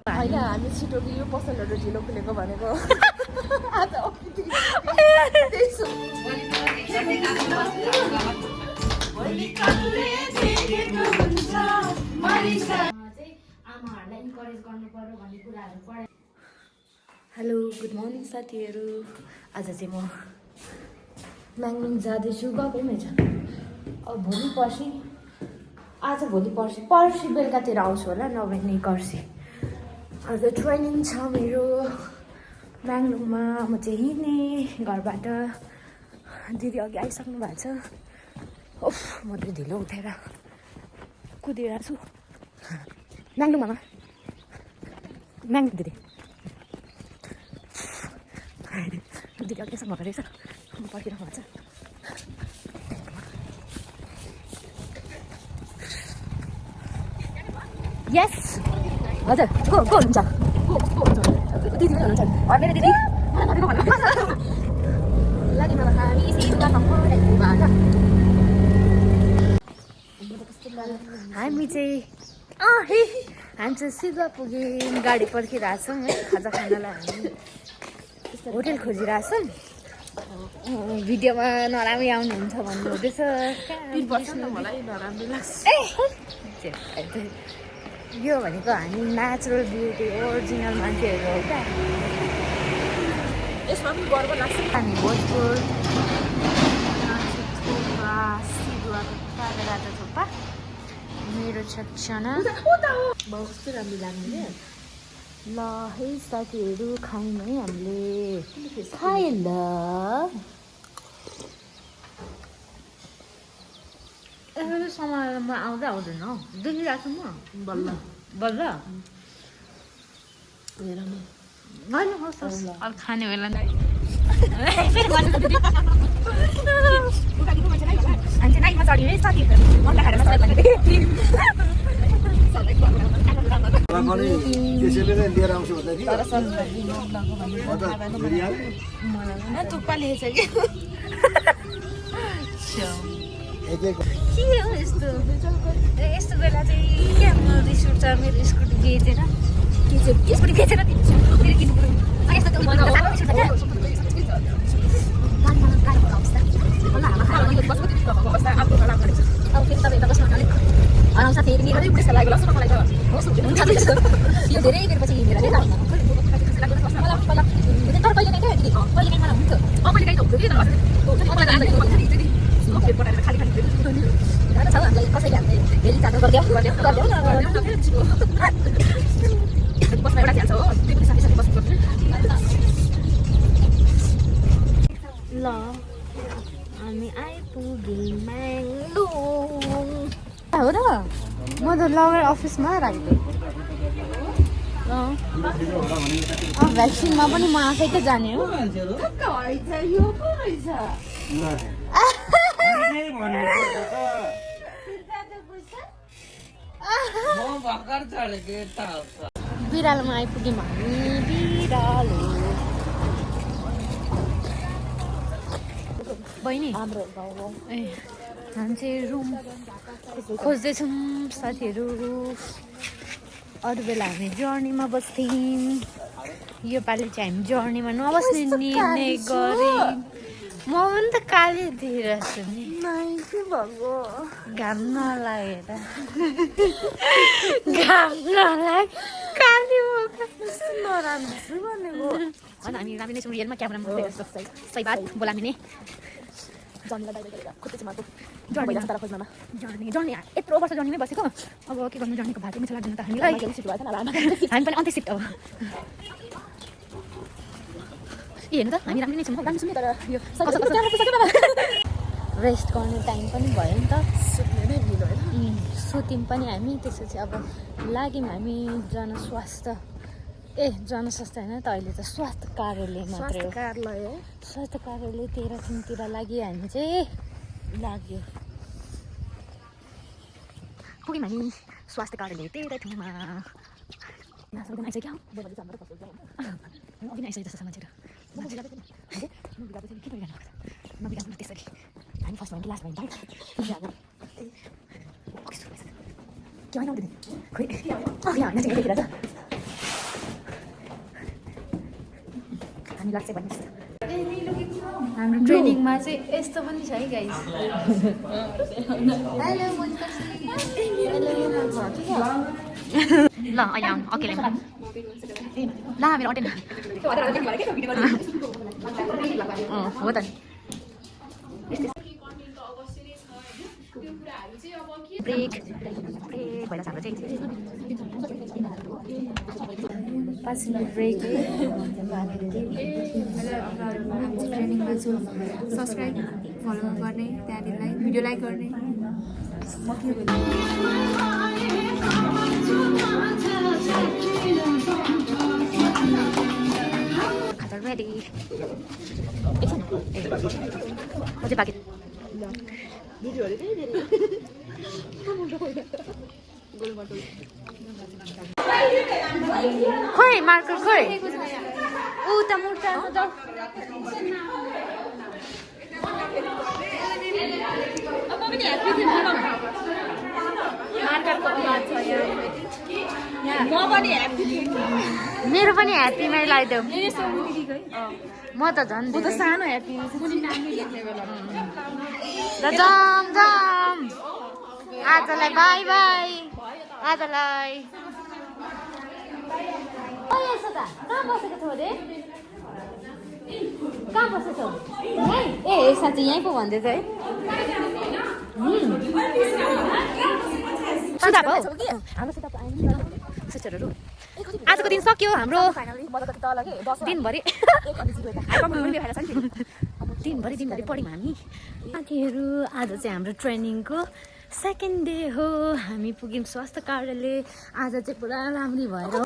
होइन हामी छिटो कि यो पसलहरू ढिलो खुलेको भनेको आज हेलो गुड मर्निङ साथीहरू। आज चाहिँ म म्याङलुङ जाँदैछु, गएकै छ। अब भोलि पर्सि आज भोलि पर्सि बेलुकातिर आउँछु होला, नभए नि कर्सी। आज ट्रेनिङ छ मेरो म्याङलुङमा। म चाहिँ हिँड्ने घरबाट। दिदी अघि आइसक्नु भएको छ। ओफ म त ढिलो उठेर कुदिरहेको छु म्याङलुङमा। म्याङलुङ दिदी दिदी अघि यसो भएको रहेछ। म पर्खिरहेको भएको छ। यस हजुर को हुनुहुन्छ? दिदी पनि हुनुहुन्छ। मेरो दिदी हामी चाहिँ सिधा पुग्यौँ। गाडी पर्खिरहेछौँ है, खाजा खानालाई हामी होटेल खोजिरहेछौँ। भिडियोमा नराम्रै आउनुहुन्छ भन्नु हुँदैछ। मलाई नराम्रो लाग्छ। यो भनेको हामी नेचुरल ब्युटी ओरिजिनल मान्छेहरू हो क्या। यसमा पनि गर्व लाग्छ। हामी भोजपुर थोपा मेरो छजना कस्तो राम्रो लाग्ने ल है साथीहरू। खायौँ है हामीले। खाए ल यसरी समयमा आउँदै आउँदैन हौ। देखिरहेको छु म बल्ल बल्ल होइन होस् अब खाने बेला नाइटमा चढ्यो है साथीहरू। थुक्पा लेखेछ कि के हो यस्तो यस्तो बेला चाहिँ क्या म रिस उठ्छ। मेरो स्कुटी बेचेर स्कुटी बेचेर फेरि किन्नु पऱ्यो। आउँछ फेरि मेरो पुलिसको लागि लस्नु मलाई त यो धेरै बेर पछि हिँडेर चाहिँ तर कहिले काहीँ क्या दिदी कहिले काहीँ मलाई हुन्थ्यो। कहिले काहीँ त हुन्थ्यो कि खाली खाली छ हामीलाई कसैले हामीलाई धेरै चार्ज गरिदियो बस्न एउटा जान्छ हो। ल हामी आइपुग्यौँ म्याङलुङ। हो र म त लगेर अफिसमा राखेको। भ्याक्सिनमा पनि म आफै त जाने हो। बिरालोमा आइपुग्यौँ हामी। बिरालो बहिनी हाम्रो ए हामी चाहिँ रुम खोज्दैछौँ साथीहरू। अरू बेला हामी जर्नीमा बस्थ्यौँ। योपालि चाहिँ हामी जर्नीमा नबस्ने निर्णय गरेँ। म पनि त काली दिइरहेको छु नि घाम नलागेर काली नराम्रो भनेको होइन। हामी राम्रो नै छौँ रियलमा। क्यामेरामा सही बात बोलामिने जर्नी यत्रो वर्ष जर्नीमै बसेको। अब के गर्नु जर्नीको भात मिठो लाग्दैन त हामीलाई। हामी पनि अन्त्य सिफ्ट अब। हेर्नु त हामी राम्रो नै छौँ राम्रो छौँ तर यो रेस्ट गर्ने टाइम पनि भयो नि त। सुत्ने नै ढिलो होइन। सुत्यौँ पनि हामी। त्यसपछि अब लाग्यौँ हामी जनस्वास्थ्य होइन त अहिले त स्वास्थ्य कार्यालय मात्रै हो। स्वास्थ्य कार्यालय तेह्रथुमतिर लागि हामी चाहिँ लाग्यो। पुग्यौँ हामी स्वास्थ्य कार्यालय तेह्रथुममा। आइसक्यो क्या अघि नै आइसक्यो जस्तो मान्छेहरू। नबिगार्नु त्यसरी हामी फर्स्ट भयो कि लास्ट भयो होइन आउँदैन खोइ यहाँ होइन चाहिँ यतिखेर छ हामी लाग्छ भन्ने हाम्रो ट्रेनिङमा चाहिँ यस्तो पनि छ है गाइस ल अहिले आउनु अकेले ल मेरो अटेन हो त ब्रेक भइरहेछ हाम्रो चाहिँ 5 मिनट ब्रेक ट्रेनिङमा छु सब्सक्राइब फलो गर्ने त्यहाँनिर लाइक भिडियो लाइक गर्ने खाता रेडी एकछिन अझै बाँकी खोइ मार्कर खोइ ऊ त मुर्ता त मेरो पनि ह्याप्पीमै लगाइदेऊ म त झन् सानो ह्याप्पी जम जम आजलाई बाई बाई आजलाई कहाँ बसेको छौ अरे कहाँ बसेको छौ ए साँच्ची यहीँ पो भन्दैछ है सुताको हाम्रो सुताको आएन सिस्टरहरू आजको दिन सक्यो हाम्रो दिनभरि दिनभरि पढ्यौँ हामी साथीहरू आज चाहिँ हाम्रो ट्रेनिङको सेकेन्ड डे हो हामी पुग्यौँ स्वास्थ्य कार्यालय आज चाहिँ पुरा राम्री भएर हो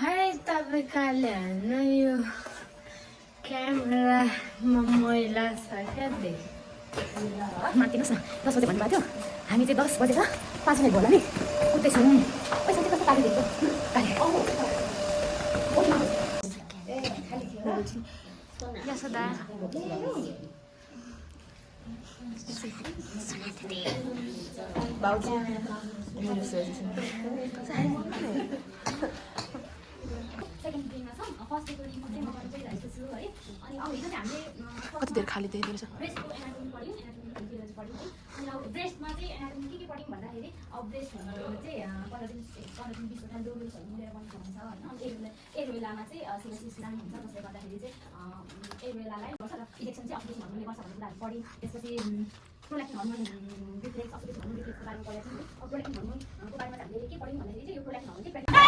है तपाईँ काले हाल्नु यो क्यामेरामा मैला छ क्या मातिनुहोस् न 10 बजे भन्नुभएको थियो हामी चाहिँ 10 बजेर 5 मिनट होला नि कुद्दैछौँ पैसा चाहिँ कस्तो काटिदिएको यसोदा कति देर खाली दिएको रहेछ ब्रेस्टमा चाहिँ एनाटोमी के पढ्यौँ भन्दाखेरि अब ब्रेस्ट भनेको चाहिँ 15 दिन 20 डोमेन्सहरू मिलेर बनेको हुन्छ होइन एयर बेलामा चाहिँ सिरोसिस राम्रो हुन्छ जसले गर्दाखेरि चाहिँ एयर बेलालाई गर्छ र इन्जेक्सन चाहिँ अप्रेसन भन्ने गर्छ भन्ने कुराहरू पढ्यौँ त्यसपछि प्रोल्याक्टिन हर्मोन रिफ्लेक्स अप्रेसन हर्मोन रिफ्लेक्सको बारेमा पढेको थियौँ प्रोल्याक्टिन हर्मोनको बारेमा हामीले के पढ्यौँ भन्दाखेरि चाहिँ यो प्रोल्याक्टिन हर्मोन चाहिँ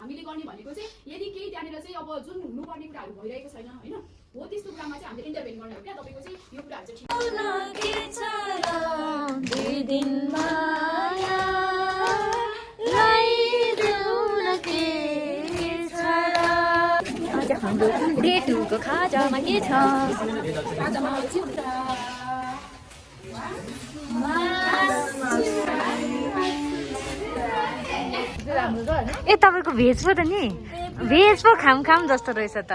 हामीले गर्ने भनेको चाहिँ यदि केही त्यहाँनिर चाहिँ अब जुन हुनुपर्ने कुराहरू भइरहेको छैन होइन हो त्यस्तो कुरामा चाहिँ हामीले इन्टरभेन गर्ने हो क्या तपाईँको चाहिँ यो कुराहरू चाहिँ हाम्रो डे 2 को खाजामा के छ ए तपाईँको भेज पो त नि भेज पो खाम जस्तो रहेछ त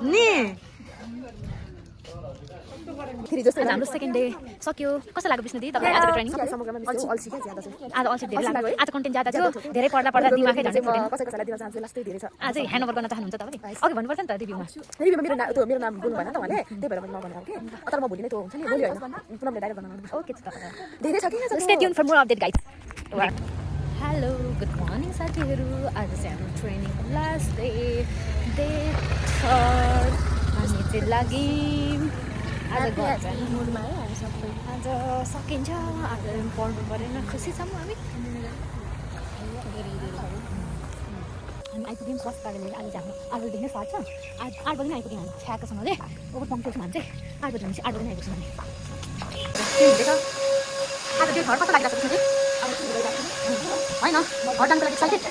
नि आज हाम्रो सेकेन्ड डे सक्यो कस्तो लाग्यो विष्णु दिदी तपाईँ आजको ट्रेनिङ आज अल्छी धेरै लाग्यो आज कन्टेन्ट ज्यादा थियो धेरै पढ्दा पढ्दा दिमागै झन्डै फुटेन आज ह्यान्डओभर गर्न चाहनुहुन्छ तपाईँले अघि भन्नुपर्छ नि त रिभ्यूमा मेरो नाम बोल्नु भएन त उहाँले त्यही भएर मैले नभनेको के तर म भोलि नै त्यो हुन्छ नि भोलि होइन पुनमले डाइरेक्ट बनाउनु ओके धेरै छ कि stay tune for more update guys hello good morning साथीहरू आज चाहिँ हाम्रो ट्रेनिङ लास्ट डे थर्ड हामी चाहिँ लाग्यौँ आज घर जाने आज सकिन्छ आज पढ्नु परेन खुसी छौँ हामी आइपुग्यौँ बस गाडीले अहिले चाहिँ हाम्रो 8 बजी नै सर्छ आज 8 बजी नै आइपुग्यौँ हामी छ्याएकोसँग चाहिँ ओभर पङ्क्चुअल हामी चाहिँ 8 बजी भनेपछि 8 बजी नै आइपुग्छौँ हामी आज त्यो घर कस्तो लागिरहेको छ होइन घर जानुको लागि एक्साइटेड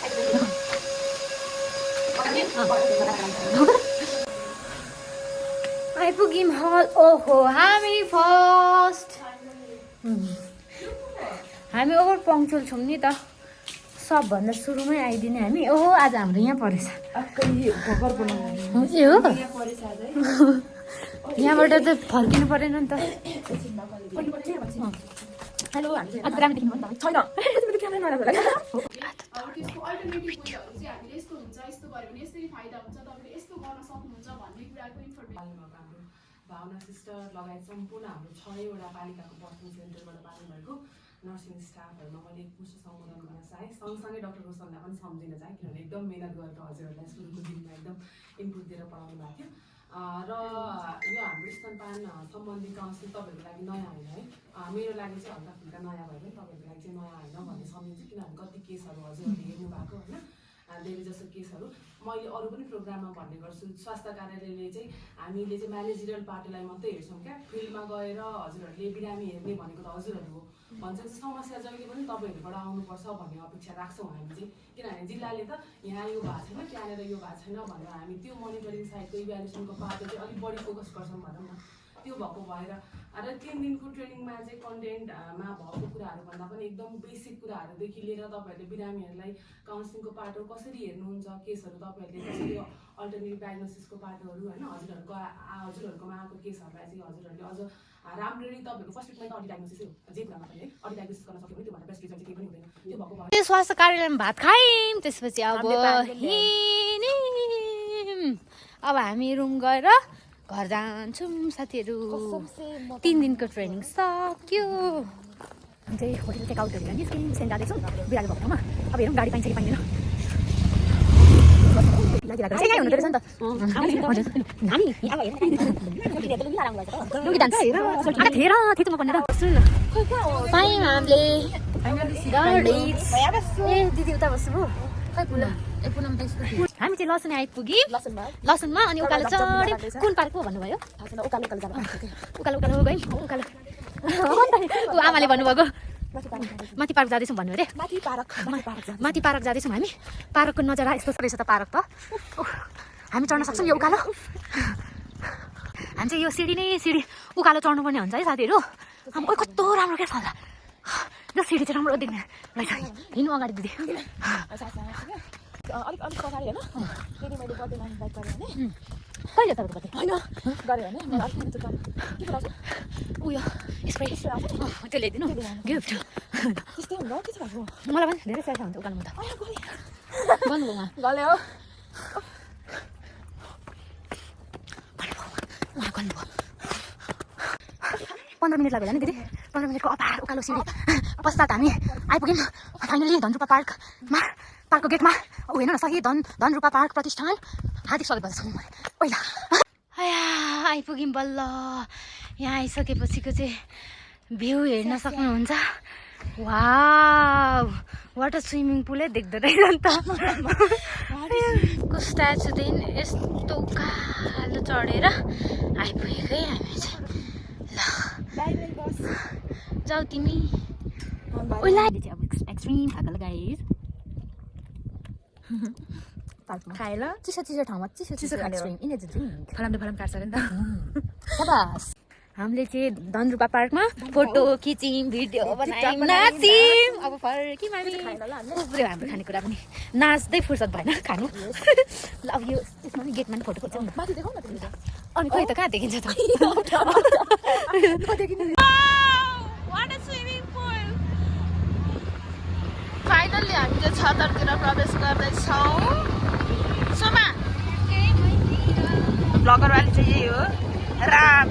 आइपुग्यौँ हल ओहो हामी फर्स्ट हामी ओभर पङ्क्चुअल छौँ नि त सबभन्दा सुरुमै आइदिने हामी ओहो आज हाम्रो यहाँ परेछ ए हो यहाँबाट त फर्किनु परेन नि त हेलो आज ग्राम देख्नु नि त छैन अब त्यसको अल्टरनेटिभ वेहरू चाहिँ हामीले यस्तो हुन्छ यस्तो गऱ्यो भने यसरी फाइदा हुन्छ तपाईँले यस्तो गर्न सक्नुहुन्छ भन्ने कुराको इन्फर्मेसन हाम्रो भावना सिस्टर लगायत सम्पूर्ण हाम्रो 6वटा पालिकाको बस्ने सेन्टरबाट पाल्नुभएको नर्सिङ स्टाफहरूमा मैले पुष्ट सम्बोधन गर्न चाहेँ सँगसँगै डाक्टर रोशनलाई पनि सम्झिन चाहेँ किनभने एकदम मिहिनेत गरेर हजुरहरूलाई सुरुको दिनमा एकदम इनपुट दिएर पढाउनु भएको थियो र यो हाम्रो स्तनपान सम्बन्धी काउन्सिलिङ तपाईँहरूको लागि नयाँ होइन है मेरो लागि चाहिँ हल्का फुल्का नयाँ भयो भने तपाईँहरूको लागि चाहिँ नयाँ होइन भन्ने सम्झिन्छु किनभने कति केसहरू हजुरहरूले हेर्नु भएको होइन धेरै जसो केसहरू मैले अरू पनि प्रोग्राममा भन्ने गर्छु स्वास्थ्य कार्यालयले चाहिँ हामीले चाहिँ म्यानेजरियल पार्टलाई मात्रै हेर्छौँ क्या फिल्डमा गएर हजुरहरूले बिरामी हेर्ने भनेको त हजुरहरू हो भन्छ समस्या जहिले पनि तपाईँहरूबाट आउनुपर्छ भन्ने अपेक्षा राख्छौँ हामी चाहिँ किनभने जिल्लाले त यहाँ यो भएको छैन त्यहाँनिर यो भएको छैन भनेर हामी त्यो मोनिटरिङ साइडको इभ्यालुएसनको पार्टले चाहिँ अलिक बढी फोकस गर्छौँ भनौँ न त्यो भएको भएर र 3 दिनको ट्रेनिङमा चाहिँ कन्टेन्टमा भएको कुराहरू भन्दा पनि एकदम बेसिक कुराहरूदेखि लिएर तपाईँहरूले बिरामीहरूलाई काउन्सिलिङको पाटो कसरी हेर्नुहुन्छ केसहरू तपाईँहरूले कसरी अल्टरनेटिभ डायग्नोसिसको पाटोहरू होइन हजुरहरूकोमा आएको केसहरूलाई चाहिँ हजुरहरूले अझ राम्ररी तपाईँहरूको फर्स्ट ट्रिटमेन्ट अडि डायग्नोसिस हो जे कुरामा पनि है अडि डायग्नोसिस गर्न सक्यो भने त्योभन्दा बेस्ट रिजल्ट चाहिँ केही पनि हुँदैन त्यो भएको भएर त्यो स्वास्थ्य कार्यालयमा भात खायौँ त्यसपछि अब हामी रुम गएर घर जान्छौँ साथीहरू 3 दिनको ट्रेनिङ सक्यो चाहिँ होटेल टेकआउटहरू निस्क्यौँ सेन्ट जाँदैछौँ बिरालो भएको ठाउँमा अब हेरौँ गाडी पाइन्छ कि पाइँदैन हुँदो रहेछ नि त थिचोमा पर्ने र पायौँ हामीले ए दिदी उता बस्नु हामी चाहिँ लसुन आइपुग्यौँ लसुनमा अनि उकालो चढ्यौँ कुन पार्क हो भन्नुभयो उकालो गयौँ उकालो आमाले भन्नुभएको माथि पार्क जाँदैछौँ भन्नु अरे माथि पार्क जाँदैछौँ हामी पार्कको नजारा यस्तो रहेछ त पार्क त हामी चढ्न सक्छौँ यो उकालो हामी चाहिँ यो सिडी उकालो चढ्नुपर्ने हुन्छ है साथीहरू ओइ कस्तो राम्रो क्या छ यो सिडी चाहिँ राम्रो देख्ने रहेछ हिँड्नु अगाडि दिदी अलिक पछाडि होइन फेरि मैले बर्थडेमा इन्भाइट गरेँ भने कहिले तपाईँको बर्थडे होइन गरेँ भने मलाई अर्को के कुरा उयो स्प्रे त्यो ल्याइदिनु गिफ्ट त्यस्तै हुन्छ के छ भएको मलाई पनि धेरै स्याहार हुन्छ उकालोमा त भन्नुभयो उहाँ गले हो उहाँ गर्नुभयो 15 मिनट लाग्यो होला नि दिदी 15 मिनटको अपार उकालो सिडी पश्चात हामी आइपुग्यौँ फाइनली धनरूपा पार्कमा पार्कको गेटमा हेर्नु न सही धनरूपा पार्क प्रतिष्ठान हार्दिक स्वागत गर्छौँ पहिला आइपुग्यौँ बल्ल यहाँ आइसकेपछिको चाहिँ भ्यू हेर्न सक्नुहुन्छ वाउ वाटर स्विमिङ पुलै देख्दो रहेछ नि त को स्ट्याचुदेखि यस्तो उकालो चढेर आइपुगेकै हामी चाहिँ ल जाऊ तिमी अब एक्सट्रिम खाएको गाइस खाए ल चिसो ठाउँमा चिसो एक्सट्रिम इन एज ड्रिङ्क फलाम काट्छ अरे नि त बस हामीले चाहिँ धनरूपा पार्कमा फोटो खिच्यौँ भिडियो बनायौँ नाच्यौँ अब फर्क्यौँ हामी उब्रियो हाम्रो खानेकुरा पनि नाच्दै फुर्सद भएन खानु ल अब यो यसमा पनि गेटमा पनि फोटो खिच्छौँ न अनि खोइ त कहाँ देखिन्छ त फाइनल्ली हामी चाहिँ छतरतिर प्रवेश गर्दैछौँ सोमा ब्लगर वाली चाहिँ यही हो राम